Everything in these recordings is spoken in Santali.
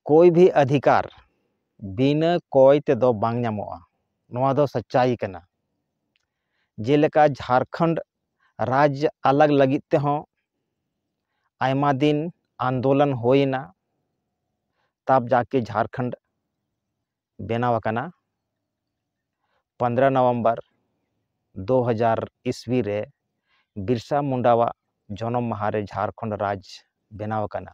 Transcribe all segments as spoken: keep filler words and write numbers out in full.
ᱠᱳᱭ ᱵᱷᱤ ᱚᱫᱷᱤᱠᱟᱨ ᱵᱤᱱᱟᱹ ᱠᱚᱭ ᱛᱮᱫᱚ ᱵᱟᱝ ᱧᱟᱢᱚᱜᱼᱟ᱾ ᱱᱚᱣᱟ ᱫᱚ ᱥᱟᱪᱟᱭ ᱠᱟᱱᱟ᱾ ᱡᱮᱞᱮᱠᱟ ᱡᱷᱟᱲᱠᱷᱚᱸᱰ ᱨᱟᱡᱽ ᱟᱞᱟᱜᱽ ᱞᱟᱹᱜᱤᱫ ᱛᱮᱦᱚᱸ ᱟᱭᱢᱟ ᱫᱤᱱ ᱟᱱᱫᱳᱞᱚᱱ ᱦᱩᱭᱮᱱᱟ, ᱛᱟᱵ ᱡᱟᱠᱮ ᱡᱷᱟᱲᱠᱷᱚᱸᱰ ᱵᱮᱱᱟᱣ ᱟᱠᱟᱱᱟ᱾ ᱯᱚᱱᱫᱽᱨᱚ ᱱᱚᱵᱷᱮᱢᱵᱚᱨ ᱫᱩ ᱦᱟᱡᱟᱨ ᱤᱥᱣᱤ ᱨᱮ ᱵᱤᱨᱥᱟ ᱢᱩᱱᱰᱟᱣᱟᱜ ᱡᱚᱱᱚᱢ ᱢᱟᱦᱟ ᱨᱮ ᱡᱷᱟᱲᱠᱷᱚᱸᱰ ᱨᱟᱡᱽ ᱵᱮᱱᱟᱣ ᱟᱠᱟᱱᱟ᱾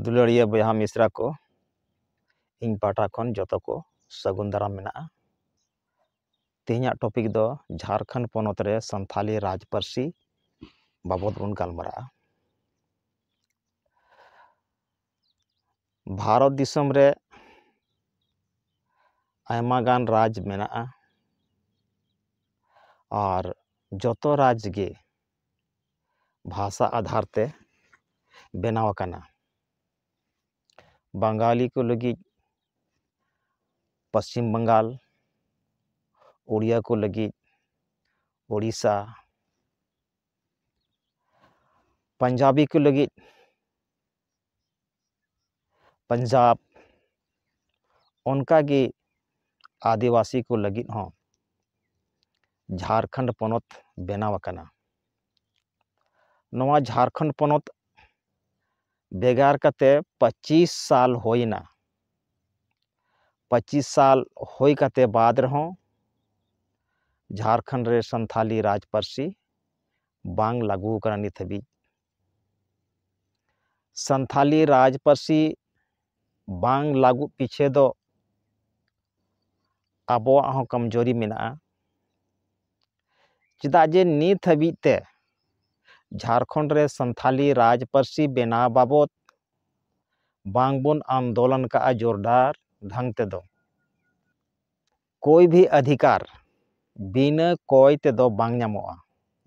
ᱫᱩᱞᱟᱹᱲᱤᱭᱟᱹ ᱵᱚᱭᱦᱟ ᱢᱤᱥᱨᱟ ᱠᱚ, ᱤᱧ ᱯᱟᱦᱴᱟ ᱠᱷᱚᱱ ᱡᱚᱛᱚ ᱠᱚ ᱥᱟᱹᱜᱩᱱ ᱫᱟᱨᱟᱢ ᱢᱮᱱᱟᱜᱼᱟ᱾ ᱛᱮᱦᱮᱧᱟᱜ ᱴᱚᱯᱤᱠ ᱫᱚ ᱡᱷᱟᱲᱠᱷᱚᱸᱰ ᱯᱚᱱᱚᱛ ᱨᱮ ᱥᱟᱱᱛᱷᱟᱞᱤ ᱨᱟᱡᱽ ᱯᱟᱹᱨᱥᱤ ᱵᱟᱵᱚᱫ ᱵᱚᱱ ᱜᱟᱞᱢᱟᱨᱟᱜᱼᱟ᱾ ᱵᱷᱟᱨᱚᱛ ᱫᱤᱥᱚᱢ ᱨᱮ ᱟᱭᱢᱟ ᱜᱟᱱ ᱨᱟᱡᱽ ᱢᱮᱱᱟᱜᱼᱟ, ᱟᱨ ᱡᱚᱛᱚ ᱨᱟᱡᱽ ᱜᱮ ᱵᱷᱟᱥᱟ ᱟᱫᱷᱟᱨ ᱛᱮ ᱵᱮᱱᱟᱣ ᱟᱠᱟᱱᱟ᱾ ᱵᱟᱝᱜᱟᱞᱤ ᱠᱚ ᱞᱟᱹᱜᱤᱫ ᱯᱚᱥᱪᱤᱢ ᱵᱟᱝᱜᱟᱞ, ᱩᱲᱤᱭᱟ ᱠᱚ ᱞᱟᱹᱜᱤᱫ ᱳᱰᱤᱥᱟ, ᱯᱟᱧᱡᱟᱵᱤ ᱠᱚ ᱞᱟᱹᱜᱤᱫ ᱯᱟᱧᱡᱟᱵᱽ, ᱚᱱᱠᱟᱜᱮ ᱟᱹᱫᱤᱵᱟᱹᱥᱤ ᱠᱚ ᱞᱟᱹᱜᱤᱫ ᱦᱚᱸ ᱡᱷᱟᱲᱠᱷᱚᱸᱰ ᱯᱚᱱᱚᱛ ᱵᱮᱱᱟᱣ ᱟᱠᱟᱱᱟ᱾ ᱱᱚᱣᱟ ᱡᱷᱟᱲᱠᱷᱚᱸᱰ ᱯᱚᱱᱚᱛ ᱵᱷᱮᱜᱟᱨ ᱠᱟᱛᱮ ᱯᱚᱸᱪᱤᱥ ᱥᱟᱞ ᱦᱩᱭᱮᱱᱟ᱾ ᱯᱚᱸᱪᱤᱥ ᱥᱟᱞ ᱦᱩᱭ ᱠᱟᱛᱮ ᱵᱟᱫ ᱨᱮᱦᱚᱸ ᱡᱷᱟᱲᱠᱷᱚᱸᱰ ᱨᱮ ᱥᱟᱱᱛᱷᱟᱞᱤ ᱨᱟᱡᱽ ᱯᱟᱹᱨᱥᱤ ᱵᱟᱝ ᱞᱟᱹᱜᱩ ᱟᱠᱟᱱᱟ ᱱᱤᱛ ᱦᱟᱹᱵᱤᱡ᱾ ᱥᱟᱱᱛᱷᱟᱞᱤ ᱨᱟᱡᱽ ᱯᱟᱹᱨᱥᱤ ᱵᱟᱝ ᱞᱟᱹᱜᱩ ᱯᱤᱪᱷᱮ ᱫᱚ ᱟᱵᱚᱣᱟᱜ ᱦᱚᱸ ᱠᱚᱢᱡᱳᱨᱤ ᱢᱮᱱᱟᱜᱼᱟ᱾ ᱪᱮᱫᱟᱜ ᱡᱮ ᱱᱤᱛ ᱦᱟᱹᱵᱤᱡ ᱛᱮ ᱡᱷᱟᱲᱠᱷᱚᱸᱰ ᱨᱮ ᱥᱟᱱᱛᱷᱟᱞᱤ ᱨᱟᱡᱽ ᱯᱟᱹᱨᱥᱤ ᱵᱮᱱᱟᱣ ᱵᱟᱵᱚᱫ ᱵᱟᱝᱵᱚᱱ ᱟᱱᱫᱳᱞᱚᱱ ᱠᱟᱜᱼᱟ ᱡᱳᱨᱫᱟᱨ ᱰᱷᱟᱝ ᱛᱮᱫᱚ᱾ ᱠᱳᱭ ᱵᱷᱤ ᱚᱫᱷᱤᱠᱟᱨ ᱵᱤᱱᱟᱹ ᱠᱚᱭ ᱛᱮᱫᱚ ᱵᱟᱝ ᱧᱟᱢᱚᱜᱼᱟ᱾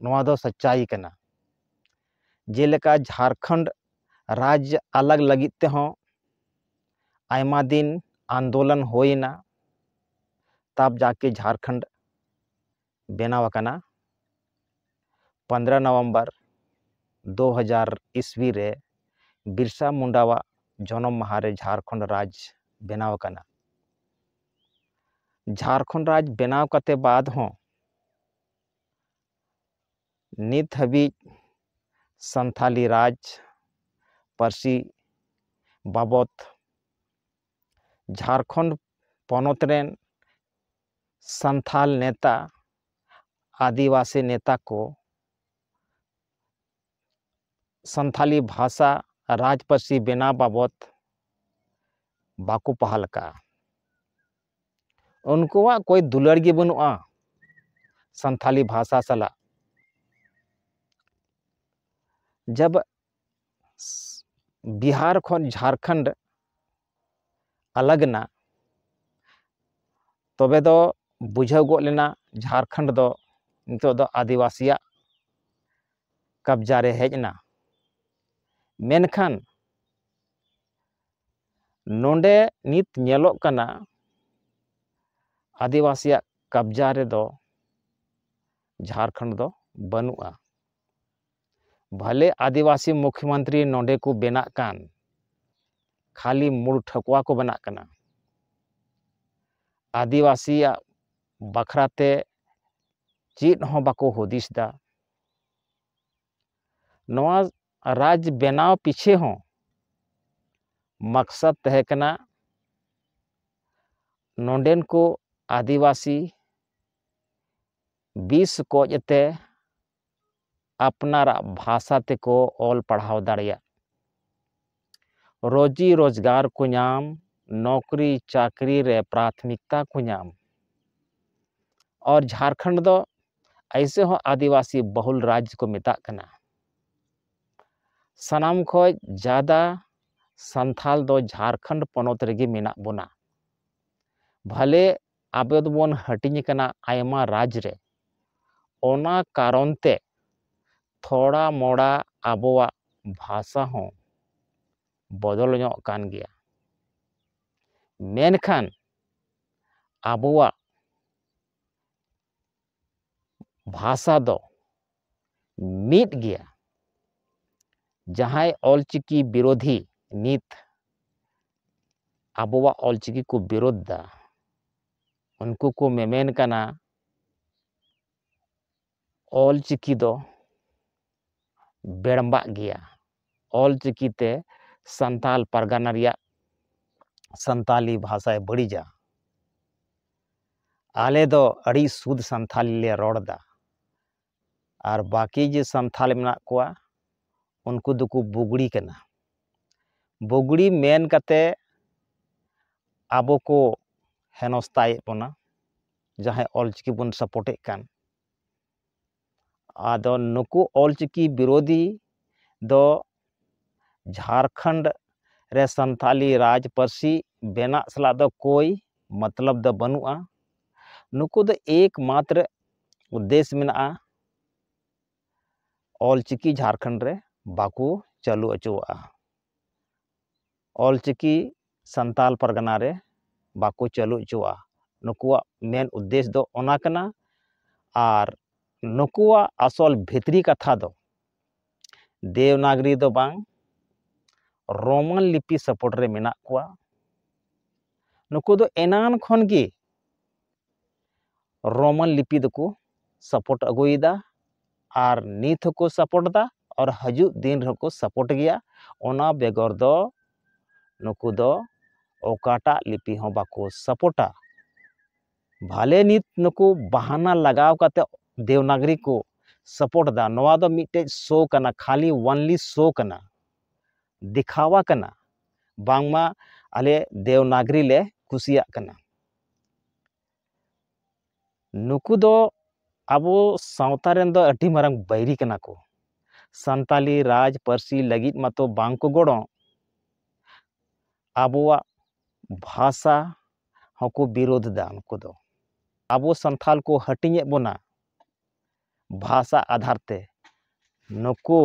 ᱱᱚᱣᱟ ᱫᱚ ᱥᱟᱪᱟᱭ ᱠᱟᱱᱟ᱾ ᱡᱮᱞᱮᱠᱟ ᱡᱷᱟᱲᱠᱷᱚᱸᱰ ᱨᱟᱡᱽ ᱟᱞᱟᱜᱽ ᱞᱟᱹᱜᱤᱫ ᱛᱮᱦᱚᱸ ᱟᱭᱢᱟ ᱫᱤᱱ ᱟᱱᱫᱳᱞᱚᱱ ᱦᱩᱭᱮᱱᱟ᱾ ᱛᱟᱵ ᱡᱟᱠᱮ ᱡᱷᱟᱲᱠᱷᱚᱸᱰ ᱵᱮᱱᱟᱣ ᱟᱠᱟᱱᱟ᱾ ᱯᱚᱱᱫᱽᱨᱚ ᱱᱚᱵᱷᱮᱢᱵᱚᱨ ᱫᱩ ᱦᱟᱡᱟᱨ ᱤᱥᱣᱤ ᱨᱮ ᱵᱤᱨᱥᱟ ᱢᱩᱱᱰᱟᱣᱟᱜ ᱡᱚᱱᱚᱢ ᱢᱟᱦᱟ ᱨᱮ ᱡᱷᱟᱲᱠᱷᱚᱸᱰ ᱨᱟᱡᱽ ᱵᱮᱱᱟᱣ ᱟᱠᱟᱱᱟ᱾ ᱡᱷᱟᱲᱠᱷᱚᱸᱰ ᱨᱟᱡᱽ ᱵᱮᱱᱟᱣ ᱠᱟᱛᱮ ᱵᱟᱫ ᱦᱚᱸ ᱱᱤᱛ ᱦᱟᱹᱵᱤᱡ ᱥᱟᱱᱛᱷᱟᱞᱤ ᱨᱟᱡᱽ ᱯᱟᱹᱨᱥᱤ ᱵᱟᱵᱚᱛ ᱡᱷᱟᱲᱠᱷᱚᱸᱰ ᱯᱚᱱᱚᱛ ᱨᱮᱱ ᱥᱟᱱᱛᱷᱟᱞ ᱱᱮᱛᱟ, ᱟᱹᱫᱤᱵᱟᱹᱥᱤ ᱱᱮᱛᱟ ᱠᱚ ᱥᱟᱱᱛᱷᱟᱞᱤ ᱵᱷᱟᱥᱟ ᱨᱟᱡᱽ ᱯᱟᱹᱨᱥᱤ ᱵᱮᱱᱟᱣ ᱵᱟᱵᱚᱛ ᱵᱟᱠᱚ ᱯᱟᱦᱟᱞ ᱟᱠᱟᱫᱼᱟ᱾ ᱩᱱᱠᱩᱣᱟᱜ ᱠᱚᱭ ᱫᱩᱞᱟᱹᱲ ᱜᱮ ᱵᱟᱹᱱᱩᱜᱼᱟ ᱥᱟᱱᱛᱷᱟᱞᱤ ᱵᱷᱟᱥᱟ ᱥᱟᱞᱟᱜ᱾ ᱡᱟᱵ ᱵᱤᱦᱟᱨ ᱠᱷᱚᱱ ᱡᱷᱟᱲᱠᱷᱚᱸᱰ ᱟᱞᱟᱜᱽ ᱮᱱᱟ, ᱛᱚᱵᱮ ᱫᱚ ᱵᱩᱡᱷᱟᱹᱣ ᱜᱚᱫ ᱞᱮᱱᱟ ᱡᱷᱟᱲᱠᱷᱚᱸᱰ ᱫᱚ ᱱᱤᱛᱚᱜ ᱫᱚ ᱟᱹᱫᱤᱵᱟᱹᱥᱤᱭᱟᱜ ᱠᱟᱵᱽᱡᱟ ᱨᱮ ᱦᱮᱡ ᱮᱱᱟ᱾ ᱢᱮᱱᱠᱷᱟᱱ ᱱᱚᱰᱮ ᱱᱤᱛ ᱧᱮᱞᱚᱜ ᱠᱟᱱᱟ, ᱟᱹᱫᱤᱵᱟᱹᱥᱤᱭᱟᱜ ᱠᱟᱵᱽᱡᱟ ᱨᱮᱫᱚ ᱡᱷᱟᱲᱠᱷᱚᱸᱰ ᱫᱚ ᱵᱟᱹᱱᱩᱜᱼᱟ᱾ ᱵᱷᱟᱞᱮ ᱟᱹᱫᱤᱵᱟᱹᱥᱤ ᱢᱩᱠᱷᱭᱚᱢᱚᱱᱛᱨᱤ ᱱᱚᱰᱮ ᱠᱚ ᱵᱮᱱᱟᱜ ᱠᱟᱱ, ᱠᱷᱟᱹᱞᱤ ᱢᱩᱲ ᱴᱷᱟᱹᱠᱩᱣᱟ ᱠᱚ ᱵᱮᱱᱟᱜ ᱠᱟᱱᱟ᱾ ᱟᱹᱫᱤᱵᱟᱹᱥᱤᱭᱟᱜ ᱵᱟᱠᱷᱨᱟ ᱛᱮ ᱪᱮᱫ ᱦᱚᱸ ᱵᱟᱠᱚ ᱦᱩᱫᱤᱥ ᱫᱟ᱾ ᱱᱚᱣᱟ ᱨᱟᱡᱽ ᱵᱮᱱᱟᱣ ᱯᱤᱪᱷᱮ ᱦᱚᱸ ᱢᱟᱠᱥᱟᱫ ᱛᱟᱦᱮᱸ ᱠᱟᱱᱟ ᱱᱚᱰᱮᱱ ᱠᱚ ᱟᱹᱫᱤᱵᱟᱹᱥᱤ ᱵᱤᱥ ᱠᱚᱡ ᱛᱮ ᱟᱯᱱᱟᱨᱟᱜ ᱵᱷᱟᱥᱟ ᱛᱮᱠᱚ ᱚᱞ ᱯᱟᱲᱦᱟᱣ ᱫᱟᱲᱮᱭᱟᱜ, ᱨᱳᱡᱤ ᱨᱳᱡᱽᱜᱟᱨ ᱠᱚ ᱧᱟᱢ, ᱱᱚᱠᱨᱤ ᱪᱟᱹᱠᱨᱤ ᱨᱮ ᱯᱨᱟᱛᱷᱢᱤᱠᱛᱟ ᱠᱚ ᱧᱟᱢ᱾ ᱟᱨ ᱡᱷᱟᱲᱠᱷᱚᱸᱰ ᱫᱚ ᱮᱭᱥᱮ ᱦᱚᱸ ᱟᱹᱫᱤᱵᱟᱹᱥᱤ ᱵᱚᱦᱩᱞ ᱨᱟᱡᱽ ᱠᱚ ᱢᱮᱛᱟᱜ ᱠᱟᱱᱟ᱾ ᱥᱟᱱᱟᱢ ᱠᱷᱚᱡ ᱡᱟᱫᱟ ᱥᱟᱱᱛᱷᱟᱞ ᱫᱚ ᱡᱷᱟᱲᱠᱷᱚᱸᱰ ᱯᱚᱱᱚᱛ ᱨᱮᱜᱮ ᱢᱮᱱᱟᱜ ᱵᱚᱱᱟ᱾ ᱵᱷᱟᱞᱮ ᱟᱵᱚ ᱫᱚᱵᱚᱱ ᱦᱟᱹᱴᱤᱧ ᱟᱠᱟᱱᱟ ᱟᱭᱢᱟ ᱨᱟᱡᱽ ᱨᱮ, ᱚᱱᱟ ᱠᱟᱨᱚᱱ ᱛᱮ ᱛᱷᱚᱲᱟ ᱢᱚᱲᱟ ᱟᱵᱚᱣᱟᱜ ᱵᱷᱟᱥᱟ ᱦᱚᱸ ᱵᱚᱫᱚᱞ ᱧᱚᱜ ᱠᱟᱱ ᱜᱮᱭᱟ᱾ ᱢᱮᱱᱠᱷᱟᱱ ᱟᱵᱚᱣᱟᱜ ᱵᱷᱟᱥᱟ ᱫᱚ ᱢᱤᱫ ᱜᱮᱭᱟ᱾ ᱡᱟᱦᱟᱸᱭ ᱚᱞᱪᱤᱠᱤ ᱵᱤᱨᱳᱫᱷᱤ ᱱᱤᱛ ᱟᱵᱚᱣᱟᱜ ᱚᱞᱪᱤᱠᱤ ᱠᱚ ᱵᱤᱨᱳᱫᱷ ᱫᱟ, ᱩᱱᱠᱩ ᱠᱚ ᱢᱮᱢᱮᱱ ᱠᱟᱱᱟ ᱚᱞᱪᱤᱠᱤ ᱫᱚ ᱵᱮᱲᱢᱵᱟᱜ ᱜᱮᱭᱟ, ᱚᱞᱪᱤᱠᱤ ᱛᱮ ᱥᱟᱱᱛᱟᱞ ᱯᱟᱨᱜᱟᱱᱟ ᱨᱮᱭᱟᱜ ᱥᱟᱱᱛᱟᱞᱤ ᱵᱷᱟᱥᱟᱭ ᱵᱟᱹᱲᱤᱡᱟ᱾ ᱟᱞᱮ ᱫᱚ ᱟᱹᱰᱤ ᱥᱩᱫᱷ ᱥᱟᱱᱛᱷᱟᱞᱤ ᱞᱮ ᱨᱚᱲ ᱮᱫᱟ, ᱟᱨ ᱵᱟᱹᱠᱤ ᱡᱮ ᱥᱟᱱᱛᱷᱟᱞ ᱢᱮᱱᱟᱜ ᱠᱚᱣᱟ, ᱩᱱᱠᱩ ᱫᱚᱠᱚ ᱵᱩᱜᱲᱤ ᱠᱟᱱᱟ᱾ ᱵᱩᱜᱲᱤ ᱢᱮᱱ ᱠᱟᱛᱮ ᱟᱵᱚ ᱠᱚ ᱦᱮᱱᱚᱥᱛᱟᱭᱮᱫ ᱵᱚᱱᱟ, ᱡᱟᱦᱟᱸᱭ ᱚᱞᱪᱤᱠᱤ ᱵᱚᱱ ᱥᱟᱯᱳᱨᱴᱮᱫ ᱠᱟᱱ᱾ ᱟᱫᱚ ᱱᱩᱠᱩ ᱚᱞᱪᱤᱠᱤ ᱵᱤᱨᱳᱫᱷᱤ ᱫᱚ ᱡᱷᱟᱲᱠᱷᱚᱸᱰ ᱨᱮ ᱥᱟᱱᱛᱟᱞᱤ ᱨᱟᱡᱽ ᱯᱟᱹᱨᱥᱤ ᱵᱮᱱᱟᱜ ᱥᱟᱞᱟᱜ ᱫᱚ ᱠᱳᱭ ᱢᱚᱛᱞᱚᱵ ᱫᱚ ᱵᱟᱹᱱᱩᱜᱼᱟ᱾ ᱱᱩᱠᱩ ᱫᱚ ᱮᱠᱢᱟᱛᱨᱚ ᱩᱫᱽᱫᱮᱥ ᱢᱮᱱᱟᱜᱼᱟ, ᱚᱞᱪᱤᱠᱤ ᱡᱷᱟᱲᱠᱷᱚᱸᱰ ᱨᱮ ᱵᱟᱠᱚ ᱪᱟᱹᱞᱩ ᱦᱚᱪᱚᱣᱟᱜᱼᱟ, ᱚᱞᱪᱤᱠᱤ ᱥᱟᱱᱛᱟᱞ ᱯᱟᱨᱜᱟᱱᱟ ᱨᱮ ᱵᱟᱠᱚ ᱪᱟᱹᱞᱩ ᱦᱚᱪᱚᱣᱟᱜᱼᱟ᱾ ᱱᱩᱠᱩᱣᱟᱜ ᱢᱮᱱ ᱩᱫᱽᱫᱮᱥ ᱫᱚ ᱚᱱᱟ ᱠᱟᱱᱟ᱾ ᱟᱨ ᱱᱩᱠᱩᱣᱟᱜ ᱟᱥᱚᱞ ᱵᱷᱤᱛᱨᱤ ᱠᱟᱛᱷᱟ ᱫᱚ ᱫᱮᱣᱱᱟᱜᱽᱨᱤ ᱫᱚ ᱵᱟᱝ, ᱨᱳᱢᱟᱱ ᱞᱤᱯᱤ ᱥᱟᱯᱳᱨᱴ ᱨᱮ ᱢᱮᱱᱟᱜ ᱠᱚᱣᱟ᱾ ᱱᱩᱠᱩ ᱫᱚ ᱮᱱᱟᱱ ᱠᱷᱚᱱ ᱜᱮ ᱨᱳᱢᱟᱱ ᱞᱤᱯᱤ ᱫᱚᱠᱚ ᱥᱟᱯᱳᱨᱴ ᱟᱹᱜᱩᱭᱮᱫᱟ, ᱟᱨ ᱱᱤᱛ ᱦᱚᱸᱠᱚ ᱥᱟᱯᱳᱨᱴ ᱮᱫᱟ, ᱟᱨ ᱦᱤᱡᱩᱜ ᱫᱤᱱ ᱨᱮᱦᱚᱸ ᱠᱚ ᱥᱟᱯᱳᱨᱴ ᱜᱮᱭᱟ᱾ ᱚᱱᱟ ᱵᱮᱜᱚᱨ ᱫᱚ ᱱᱩᱠᱩ ᱫᱚ ᱚᱠᱟᱴᱟᱜ ᱞᱤᱯᱤ ᱦᱚᱸ ᱵᱟᱠᱚ ᱥᱟᱯᱳᱨᱴᱟ᱾ ᱵᱷᱟᱞᱮ ᱱᱤᱛ ᱱᱩᱠᱩ ᱵᱟᱦᱟᱱᱟ ᱞᱟᱜᱟᱣ ᱠᱟᱛᱮ ᱫᱮᱣᱱᱟᱜᱽᱨᱤ ᱠᱚ ᱥᱟᱯᱳᱨᱴ ᱮᱫᱟ, ᱱᱚᱣᱟ ᱫᱚ ᱢᱤᱫᱴᱮᱡ ᱥᱳ ᱠᱟᱱᱟ, ᱠᱷᱟᱹᱞᱤ ᱚᱱᱞᱤ ᱥᱳ ᱠᱟᱱᱟ, ᱫᱮᱠᱷᱟᱣᱟ ᱠᱟᱱᱟ, ᱵᱟᱝᱢᱟ ᱟᱞᱮ ᱫᱮᱣᱱᱟᱜᱽᱨᱤ ᱞᱮ ᱠᱩᱥᱤᱭᱟᱜ ᱠᱟᱱᱟ᱾ ᱱᱩᱠᱩ ᱫᱚ ᱟᱵᱚ ᱥᱟᱶᱛᱟ ᱨᱮᱱ ᱫᱚ ᱟᱹᱰᱤ ᱢᱟᱨᱟᱝ ᱵᱟᱹᱭᱨᱤ ᱠᱟᱱᱟ ᱠᱚ᱾ ᱥᱟᱱᱛᱟᱞᱤ ᱨᱟᱡᱽ ᱯᱟᱹᱨᱥᱤ ᱞᱟᱹᱜᱤᱫ ᱢᱟᱛᱚ ᱵᱟᱝ ᱠᱚ ᱜᱚᱲᱚ, ᱟᱵᱚᱣᱟᱜ ᱵᱷᱟᱥᱟ ᱦᱚᱸᱠᱚ ᱵᱤᱨᱳᱫᱷ ᱮᱫᱟ᱾ ᱩᱱᱠᱩ ᱫᱚ ᱟᱵᱚ ᱥᱟᱱᱛᱷᱟᱞ ᱠᱚ ᱦᱟᱹᱴᱤᱧᱮᱫ ᱵᱚᱱᱟ ᱵᱷᱟᱥᱟ ᱟᱫᱷᱟᱨ ᱛᱮ᱾ ᱱᱩᱠᱩ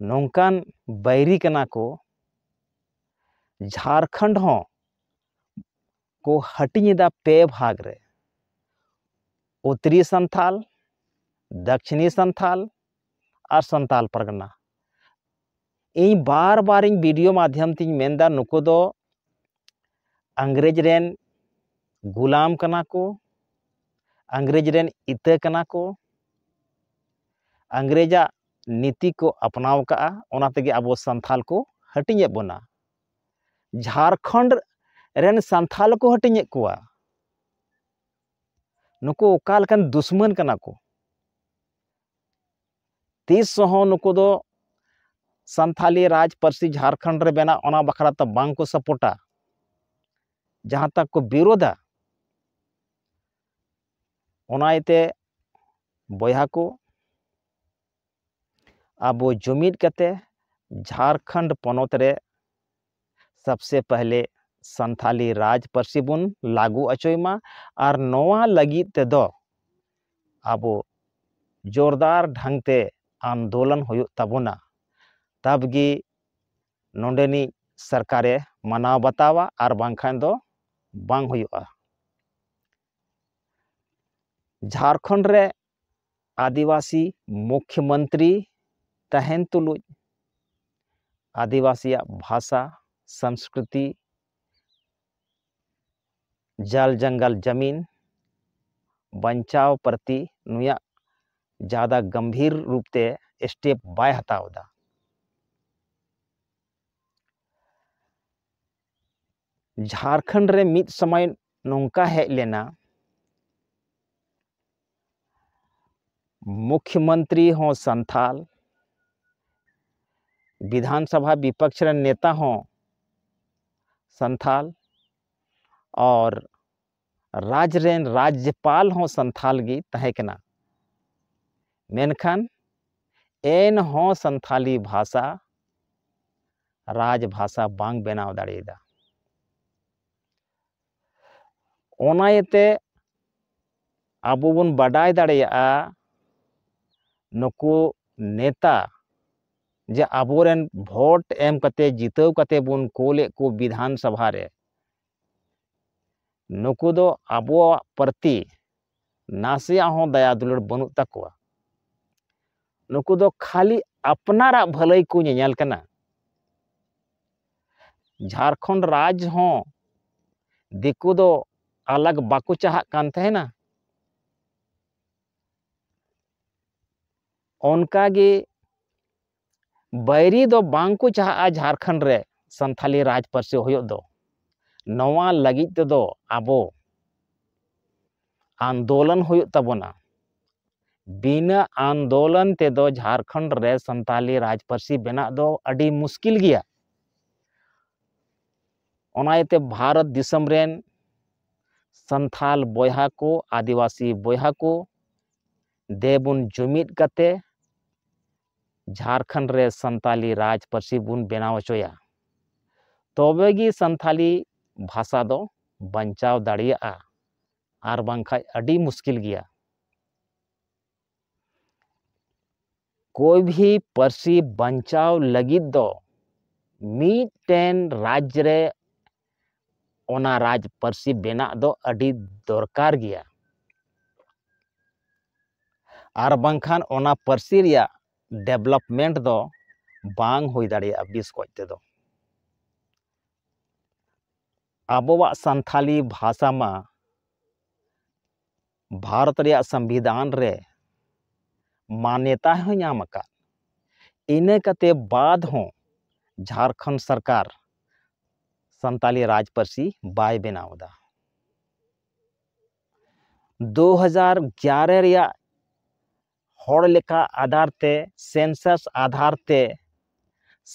ᱱᱚᱝᱠᱟᱱ ᱵᱟᱹᱭᱨᱤ ᱠᱟᱱᱟ ᱠᱚ, ᱡᱷᱟᱲᱠᱷᱚᱸᱰ ᱦᱚᱸ ᱠᱚ ᱦᱟᱹᱴᱤᱧ ᱮᱫᱟ ᱯᱮ ᱵᱷᱟᱜᱽ ᱨᱮ, ᱩᱛᱛᱚᱨᱤ ᱥᱟᱱᱛᱷᱟᱞ, ᱫᱟᱠᱷᱤᱱᱤ ᱥᱟᱱᱛᱷᱟᱞ ᱟᱨ ᱥᱟᱱᱛᱟᱞ ᱯᱟᱨᱜᱟᱱᱟ᱾ ᱤᱧ ᱵᱟᱨ ᱵᱟᱨ ᱤᱧ ᱵᱷᱤᱰᱤᱭᱳ ᱢᱟᱫᱽᱫᱷᱚᱢ ᱛᱤᱧ ᱢᱮᱱᱫᱟ, ᱱᱩᱠᱩ ᱫᱚ ᱤᱝᱨᱮᱡᱽ ᱨᱮᱱ ᱜᱩᱞᱟᱢ ᱠᱟᱱᱟ ᱠᱚ, ᱤᱝᱨᱮᱡᱽ ᱨᱮᱱ ᱤᱛᱟᱹ ᱠᱟᱱᱟ ᱠᱚ, ᱤᱝᱨᱮᱡᱟᱜ ᱱᱤᱛᱤ ᱠᱚ ᱟᱯᱱᱟᱣ ᱠᱟᱜᱼᱟ, ᱚᱱᱟ ᱛᱮᱜᱮ ᱟᱵᱚ ᱥᱟᱱᱛᱷᱟᱞ ᱠᱚ ᱦᱟᱹᱴᱤᱧᱮᱫ ᱵᱚᱱᱟ᱾ ᱡᱷᱟᱲᱠᱷᱚᱸᱰ ᱨᱮᱱ ᱥᱟᱱᱛᱷᱟᱞ ᱠᱚ ᱦᱟᱹᱴᱤᱧᱮᱫ ᱠᱚᱣᱟ᱾ ᱱᱩᱠᱩ ᱚᱠᱟ ᱞᱮᱠᱟᱱ ᱫᱩᱥᱢᱟᱱ ᱠᱟᱱᱟ ᱠᱚ? ᱛᱤᱥ ᱦᱚᱸ ᱱᱩᱠᱩ ᱫᱚ ᱥᱟᱱᱛᱷᱟᱞᱤ ᱨᱟᱡᱽ ᱯᱟᱹᱨᱥᱤ ᱡᱷᱟᱲᱠᱷᱚᱸᱰ ᱨᱮ ᱵᱮᱱᱟᱣ, ᱚᱱᱟ ᱵᱟᱠᱷᱨᱟ ᱛᱮ ᱵᱟᱝ ᱠᱚ ᱥᱟᱯᱳᱨᱴᱟ, ᱡᱟᱦᱟᱸ ᱛᱟᱠ ᱠᱚ ᱵᱤᱨᱳᱫᱷᱟ᱾ ᱚᱱᱟ ᱤᱭᱟᱹᱛᱮ ᱵᱚᱭᱦᱟ ᱠᱚ, ᱟᱵᱚ ᱡᱩᱢᱤᱫ ᱠᱟᱛᱮ ᱡᱷᱟᱲᱠᱷᱚᱸᱰ ᱯᱚᱱᱚᱛ ᱨᱮ ᱥᱟᱵᱥᱮ ᱯᱟᱦᱞᱮ ᱥᱟᱱᱛᱷᱟᱞᱤ ᱨᱟᱡᱽ ᱯᱟᱹᱨᱥᱤ ᱵᱚᱱ ᱞᱟᱹᱜᱩ ᱚᱪᱚᱭ ᱢᱟ᱾ ᱟᱨ ᱱᱚᱣᱟ ᱞᱟᱹᱜᱤᱫ ᱛᱮᱫᱚ ᱟᱵᱚ ᱡᱳᱨᱫᱟᱨ ᱰᱷᱟᱝ ᱛᱮ ᱟᱱᱫᱳᱞᱚᱱ ᱦᱩᱭᱩᱜ ᱛᱟᱵᱚᱱᱟ, ᱛᱟᱵᱽ ᱜᱮ ᱱᱚᱰᱮᱱᱤᱡ ᱥᱚᱨᱠᱟᱨᱮ ᱢᱟᱱᱟᱣ ᱵᱟᱛᱟᱣᱟ, ᱟᱨ ᱵᱟᱝᱠᱷᱟᱱ ᱫᱚ ᱵᱟᱝ ᱦᱩᱭᱩᱜᱼᱟ᱾ ᱡᱷᱟᱲᱠᱷᱚᱸᱰ ᱨᱮ ᱟᱹᱫᱤᱵᱟᱹᱥᱤ ᱢᱩᱠᱷᱭᱚᱢᱚᱱᱛᱨᱤ ᱛᱟᱦᱮᱱ ᱛᱩᱞᱩᱡ ᱟᱹᱫᱤᱵᱟᱹᱥᱤᱭᱟᱜ ᱵᱷᱟᱥᱟ, ᱥᱚᱝᱥᱠᱨᱤᱛᱤ, ᱡᱟᱞ ᱡᱟᱝᱜᱟᱞ ᱡᱟᱢᱤᱱ ᱵᱟᱧᱪᱟᱣ ᱯᱨᱚᱛᱤ ᱱᱩᱭᱟᱜ ᱡᱟᱫᱟ ᱜᱟᱢᱵᱷᱤᱨ ᱨᱩᱯ ᱛᱮ ᱥᱴᱮᱯ ᱵᱟᱭ ᱦᱟᱛᱟᱣ ᱮᱫᱟ᱾ ᱡᱷᱟᱲᱠᱷᱚᱸᱰ ᱨᱮ ᱢᱤᱫ ᱥᱚᱢᱚᱭ ᱱᱚᱝᱠᱟ ᱦᱮᱡ ᱞᱮᱱᱟ, ᱢᱩᱠᱷᱭᱚᱢᱚᱱᱛᱨᱤ ᱦᱚᱸ ᱥᱟᱱᱛᱷᱟᱞ, ᱵᱤᱫᱷᱟᱱ ᱥᱚᱵᱷᱟ ᱵᱤᱯᱚᱠᱷ ᱨᱮᱱ ᱱᱮᱛᱟ ᱦᱚᱸ ᱥᱟᱱᱛᱷᱟᱞ, ᱟᱨ ᱨᱟᱡᱽ ᱨᱮᱱ ᱨᱟᱡᱽᱡᱚᱯᱟᱞ ᱦᱚᱸ ᱥᱟᱱᱛᱷᱟᱞ ᱜᱮ ᱛᱟᱦᱮᱸ ᱠᱟᱱᱟ᱾ ᱢᱮᱱᱠᱷᱟᱱ ᱮᱱᱦᱚᱸ ᱥᱟᱱᱛᱷᱟᱞᱤ ᱵᱷᱟᱥᱟ ᱨᱟᱡᱽ ᱵᱷᱟᱥᱟ ᱵᱟᱝ ᱵᱮᱱᱟᱣ ᱫᱟᱲᱮᱭᱟᱫᱟ᱾ ᱚᱱᱟ ᱤᱭᱟᱹᱛᱮ ᱟᱵᱚ ᱵᱚᱱ ᱵᱟᱰᱟᱭ ᱫᱟᱲᱮᱭᱟᱜᱼᱟ, ᱱᱩᱠᱩ ᱱᱮᱛᱟ ᱡᱮ ᱟᱵᱚᱨᱮᱱ ᱵᱷᱳᱴ ᱮᱢ ᱠᱟᱛᱮ ᱡᱤᱛᱟᱹᱣ ᱠᱟᱛᱮ ᱵᱚᱱ ᱠᱳᱞᱮᱫ ᱠᱚ ᱵᱤᱫᱷᱟᱱ ᱥᱚᱵᱷᱟ ᱨᱮ, ᱱᱩᱠᱩ ᱫᱚ ᱟᱵᱚᱣᱟᱜ ᱯᱨᱚᱛᱤ ᱱᱟᱥᱮᱭᱟᱜ ᱦᱚᱸ ᱫᱟᱭᱟ ᱫᱩᱞᱟᱹᱲ ᱵᱟᱹᱱᱩᱜ ᱛᱟᱠᱚᱣᱟ᱾ ᱱᱩᱠᱩ ᱫᱚ ᱠᱷᱟᱹᱞᱤ ᱟᱯᱱᱟᱨᱟᱜ ᱵᱷᱟᱹᱞᱟᱹᱭ ᱠᱚ ᱧᱮᱧᱮᱞ ᱠᱟᱱᱟ᱾ ᱡᱷᱟᱲᱠᱷᱚᱸᱰ ᱨᱟᱡᱽ ᱦᱚᱸ ᱫᱤᱠᱩ ᱫᱚ ᱟᱞᱟᱜᱽ ᱵᱟᱠᱚ ᱪᱟᱦᱟᱜ ᱠᱟᱱ ᱛᱟᱦᱮᱱᱟ᱾ ᱚᱱᱠᱟᱜᱮ ᱵᱟᱹᱭᱨᱤ ᱫᱚ ᱵᱟᱝ ᱠᱚ ᱪᱟᱦᱟᱜᱼᱟ ᱡᱷᱟᱲᱠᱷᱚᱸᱰ ᱨᱮ ᱥᱟᱱᱛᱷᱟᱞᱤ ᱨᱟᱡᱽ ᱯᱟᱹᱨᱥᱤ ᱦᱩᱭᱩᱜ ᱫᱚ᱾ ᱱᱚᱣᱟ ᱞᱟᱹᱜᱤᱫ ᱛᱮᱫᱚ ᱟᱵᱚ ᱟᱱᱫᱳᱞᱚᱱ ᱦᱩᱭᱩᱜ ᱛᱟᱵᱚᱱᱟ᱾ ᱵᱤᱱᱟᱹ ᱟᱱᱫᱳᱞᱚᱱ ᱛᱮᱫᱚ ᱡᱷᱟᱲᱠᱷᱚᱸᱰ ᱨᱮ ᱥᱟᱱᱛᱟᱞᱤ ᱨᱟᱡᱽ ᱯᱟᱹᱨᱥᱤ ᱵᱮᱱᱟᱜ ᱫᱚ ᱟᱹᱰᱤ ᱢᱩᱥᱠᱤᱞ ᱜᱮᱭᱟ᱾ ᱚᱱᱟ ᱤᱭᱟᱹᱛᱮ ᱵᱷᱟᱨᱚᱛ ᱫᱤᱥᱚᱢ ᱨᱮᱱ ᱥᱟᱱᱛᱷᱟᱞ ᱵᱚᱭᱦᱟ ᱠᱚ, ᱟᱹᱫᱤᱵᱟᱹᱥᱤ ᱵᱚᱭᱦᱟ ᱠᱚ, ᱫᱮᱵᱚᱱ ᱡᱩᱢᱤᱫ ᱠᱟᱛᱮ ᱡᱷᱟᱲᱠᱷᱚᱸᱰ ᱨᱮ ᱥᱟᱱᱛᱟᱞᱤ ᱨᱟᱡᱽ ᱯᱟᱹᱨᱥᱤ ᱵᱚᱱ ᱵᱮᱱᱟᱣ ᱦᱚᱪᱚᱭᱟ᱾ ᱛᱚᱵᱮ ᱜᱮ ᱥᱟᱱᱛᱷᱟᱞᱤ ᱵᱷᱟᱥᱟ ᱫᱚ ᱵᱟᱧᱪᱟᱣ ᱫᱟᱲᱮᱭᱟᱜᱼᱟ, ᱟᱨ ᱵᱟᱝᱠᱷᱟᱡ ᱟᱹᱰᱤ ᱢᱩᱥᱠᱤᱞ ᱜᱮᱭᱟ᱾ ᱠᱚᱭ ᱵᱷᱤ ᱯᱟᱹᱨᱥᱤ ᱵᱟᱧᱪᱟᱣ ᱞᱟᱹᱜᱤᱫ ᱫᱚ ᱢᱤᱫᱴᱮᱱ ᱨᱟᱡᱽ ᱨᱮ ᱚᱱᱟ ᱨᱟᱡᱽ ᱯᱟᱹᱨᱥᱤ ᱵᱮᱱᱟᱜ ᱫᱚ ᱟᱹᱰᱤ ᱫᱚᱨᱠᱟᱨ ᱜᱮᱭᱟ, ᱟᱨ ᱵᱟᱝᱠᱷᱟᱱ ᱚᱱᱟ ᱯᱟᱹᱨᱥᱤ ᱨᱮᱭᱟᱜ development ᱫᱚ ᱵᱟᱝ ᱦᱩᱭ ᱫᱟᱲᱮᱭᱟᱜᱼᱟ ᱵᱮᱥ ᱠᱚᱡ ᱛᱮᱫᱚ᱾ ᱟᱵᱚᱣᱟᱜ ᱥᱟᱱᱛᱷᱟᱞᱤ ᱵᱷᱟᱥᱟ ᱢᱟ ᱵᱷᱟᱨᱚᱛ ᱨᱮᱭᱟᱜ ᱥᱚᱝᱵᱤᱫᱷᱟᱱ ᱨᱮ ᱢᱟᱱᱭᱚᱛᱟ ᱦᱚᱸ ᱧᱟᱢ ᱟᱠᱟᱫ᱾ ᱤᱱᱟᱹ ᱠᱟᱛᱮ ᱵᱟᱫ ᱦᱚᱸ ᱡᱷᱟᱲᱠᱷᱚᱸᱰ ᱥᱚᱨᱠᱟᱨ ᱥᱟᱱᱛᱟᱞᱤ ᱨᱟᱡᱽ ᱯᱟᱹᱨᱥᱤ ᱵᱟᱭ ᱵᱮᱱᱟᱣ ᱮᱫᱟ᱾ ᱫᱩ ᱦᱟᱡᱟᱨ ᱜᱮᱭᱟᱨᱮ ᱨᱮᱭᱟᱜ ᱦᱚᱲ ᱞᱮᱠᱷᱟ ᱟᱫᱷᱟᱨ ᱛᱮ, census ᱟᱫᱷᱟᱨ ᱛᱮ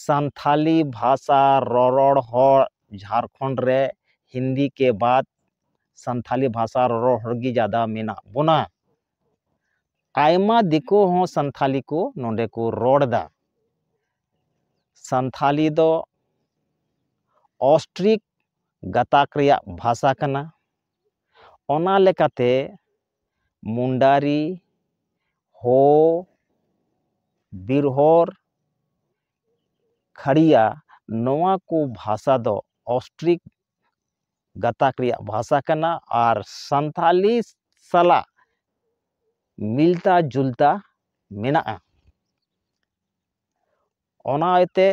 ᱥᱟᱱᱛᱷᱟᱞᱤ ᱵᱷᱟᱥᱟ ᱨᱚᱨᱚᱲ ᱦᱚᱲ ᱡᱷᱟᱲᱠᱷᱚᱸᱰ ᱨᱮ ᱦᱤᱱᱫᱤ ᱠᱮ ᱵᱟᱫ ᱥᱟᱱᱛᱷᱟᱞᱤ ᱵᱷᱟᱥᱟ ᱨᱚᱨᱚᱲ ᱦᱚᱲ ᱜᱮ ᱡᱟᱫᱟ ᱢᱮᱱᱟᱜ ᱵᱚᱱᱟ᱾ ᱟᱭᱢᱟ ᱫᱤᱠᱩ ᱦᱚᱸ ᱥᱟᱱᱛᱷᱟᱞᱤ ᱠᱚ ᱱᱚᱰᱮ ᱠᱚ ᱨᱚᱲ ᱮᱫᱟ᱾ ᱥᱟᱱᱛᱷᱟᱞᱤ ᱫᱚ ᱚᱥᱴᱨᱤᱠ ᱜᱟᱛᱟᱠ ᱨᱮᱭᱟᱜ ᱵᱷᱟᱥᱟ ᱠᱟᱱᱟ᱾ ᱚᱱᱟ ᱞᱮᱠᱟᱛᱮ ᱢᱩᱱᱰᱟᱨᱤ, ᱦᱳ, ᱵᱤᱨᱦᱚᱨ, ᱠᱷᱟᱲᱤᱭᱟ, ᱱᱚᱣᱟ ᱠᱚ ᱵᱷᱟᱥᱟ ᱫᱚ ᱚᱥᱴᱨᱤᱠ ᱜᱟᱛᱟᱠ ᱨᱮᱭᱟᱜ ᱵᱷᱟᱥᱟ ᱠᱟᱱᱟ ᱟᱨ ᱥᱟᱱᱛᱷᱟᱞᱤ ᱥᱟᱞᱟᱜ ᱢᱤᱞᱛᱟ ᱡᱩᱞᱛᱟ ᱢᱮᱱᱟᱜᱼᱟ᱾ ᱚᱱᱟ ᱤᱭᱟᱹᱛᱮ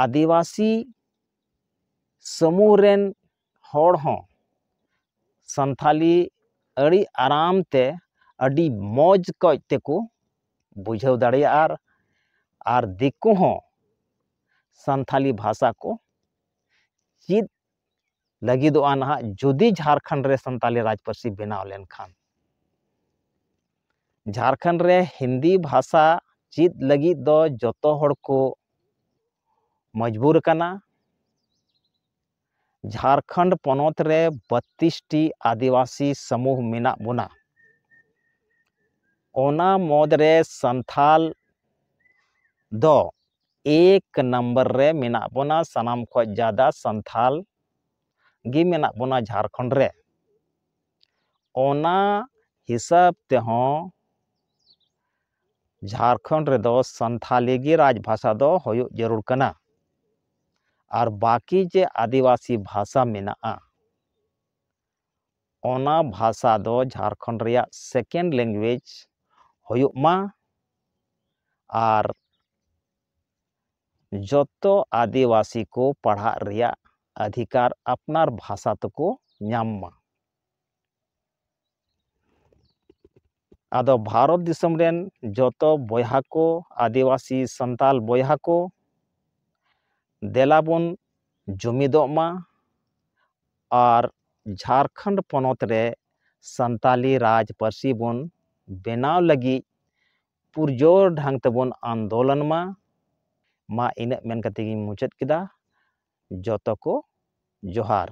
ᱟᱹᱫᱤᱵᱟᱹᱥᱤ ᱥᱟᱢᱩᱦ ᱨᱮᱱ ᱦᱚᱲ ᱦᱚᱸ ᱥᱟᱱᱛᱷᱟᱞᱤ ᱟᱹᱰᱤ ᱟᱨᱟᱢ ᱛᱮ, ᱟᱹᱰᱤ ᱢᱚᱡᱽ ᱠᱚᱡ ᱛᱮᱠᱚ ᱵᱩᱡᱷᱟᱹᱣ ᱫᱟᱲᱮᱭᱟᱜᱼᱟ᱾ ᱟᱨ, ᱟᱨ ᱫᱤᱠᱩ ᱦᱚᱸ ᱥᱟᱱᱛᱷᱟᱞᱤ ᱵᱷᱟᱥᱟ ᱠᱚ ᱪᱮᱫ ᱞᱟᱹᱜᱤᱫᱚᱜᱼᱟ ᱱᱟᱦᱟᱜ, ᱡᱩᱫᱤ ᱡᱷᱟᱲᱠᱷᱚᱸᱰ ᱨᱮ ᱥᱟᱱᱛᱟᱞᱤ ᱨᱟᱡᱽ ᱯᱟᱹᱨᱥᱤ ᱵᱮᱱᱟᱣ ᱞᱮᱱᱠᱷᱟᱱ᱾ ᱡᱷᱟᱲᱠᱷᱚᱸᱰ ᱨᱮ ᱦᱤᱱᱫᱤ ᱵᱷᱟᱥᱟ ᱪᱮᱫ ᱞᱟᱹᱜᱤᱫ ᱫᱚ ᱡᱚᱛᱚ ᱦᱚᱲ ᱠᱚ ᱢᱚᱡᱽᱵᱩᱨ ᱟᱠᱟᱱᱟ᱾ ᱡᱷᱟᱲᱠᱷᱚᱸᱰ ᱯᱚᱱᱚᱛ ᱨᱮ ᱵᱟᱛᱤᱥ ᱴᱤ ᱟᱹᱫᱤᱵᱟᱹᱥᱤ ᱥᱟᱢᱩᱦ ᱢᱮᱱᱟᱜ ᱵᱚᱱᱟ᱾ ᱚᱱᱟ ᱢᱩᱫᱽ ᱨᱮ ᱥᱟᱱᱛᱷᱟᱞ ᱫᱚ ᱮᱠ ᱱᱟᱢᱵᱟᱨ ᱨᱮ ᱢᱮᱱᱟᱜ ᱵᱚᱱᱟ, ᱥᱟᱱᱟᱢ ᱠᱷᱚᱱ ᱡᱟᱫᱟ ᱥᱟᱱᱛᱷᱟᱞ ᱜᱮ ᱢᱮᱱᱟᱜ ᱵᱚᱱᱟ ᱡᱷᱟᱲᱠᱷᱚᱸᱰ ᱨᱮ᱾ ᱚᱱᱟ ᱦᱤᱥᱟᱹᱵ ᱛᱮᱦᱚᱸ ᱡᱷᱟᱲᱠᱷᱚᱸᱰ ᱨᱮᱫᱚ ᱥᱟᱱᱛᱷᱟᱞᱤ ᱜᱮ ᱨᱟᱡᱽ ᱵᱷᱟᱥᱟ ᱫᱚ ᱦᱩᱭᱩᱜ ᱡᱟᱹᱨᱩᱲ ᱠᱟᱱᱟ᱾ ᱟᱨ ᱵᱟᱹᱠᱤ ᱡᱮ ᱟᱹᱫᱤᱵᱟᱹᱥᱤ ᱵᱷᱟᱥᱟ ᱢᱮᱱᱟᱜᱼᱟ, ᱚᱱᱟ ᱵᱷᱟᱥᱟ ᱫᱚ ᱡᱷᱟᱲᱠᱷᱚᱸᱰ ᱨᱮᱭᱟᱜ second language ᱦᱩᱭᱩᱜ ᱢᱟ᱾ ᱟᱨ ᱡᱚᱛᱚ ᱟᱹᱫᱤᱵᱟᱹᱥᱤ ᱠᱚ ᱯᱟᱲᱦᱟᱜ ᱨᱮᱭᱟᱜ ᱚᱫᱷᱤᱠᱟᱨ ᱟᱯᱱᱟᱨ ᱵᱷᱟᱥᱟ ᱛᱮᱠᱚ ᱧᱟᱢ ᱢᱟ᱾ ᱟᱫᱚ ᱵᱷᱟᱨᱚᱛ ᱫᱤᱥᱚᱢ ᱨᱮᱱ ᱡᱚᱛᱚ ᱵᱚᱭᱦᱟ ᱠᱚ, ᱟᱹᱫᱤᱵᱟᱹᱥᱤ ᱥᱟᱱᱛᱟᱞ ᱵᱚᱭᱦᱟ ᱠᱚ, ᱫᱮᱞᱟ ᱵᱚᱱ ᱡᱩᱢᱤᱫᱚᱜ ᱢᱟ ᱟᱨ ᱡᱷᱟᱲᱠᱷᱚᱸᱰ ᱯᱚᱱᱚᱛ ᱨᱮ ᱥᱟᱱᱛᱟᱞᱤ ᱨᱟᱡᱽ ᱯᱟᱹᱨᱥᱤ ᱵᱚᱱ ᱵᱮᱱᱟᱣ ᱞᱟᱹᱜᱤᱫ ᱯᱩᱨᱡᱳᱨ ᱰᱷᱟᱝ ᱛᱮᱵᱚᱱ ᱟᱱᱫᱳᱞᱚᱱ ᱢᱟ᱾ ᱢᱟ ᱤᱱᱟᱹᱜ ᱢᱮᱱ ᱠᱟᱛᱮ ᱜᱤᱧ ᱢᱩᱪᱟᱹᱫ ᱠᱮᱫᱟ᱾ ᱡᱚᱛᱚ ᱠᱚ ᱡᱚᱦᱟᱨ᱾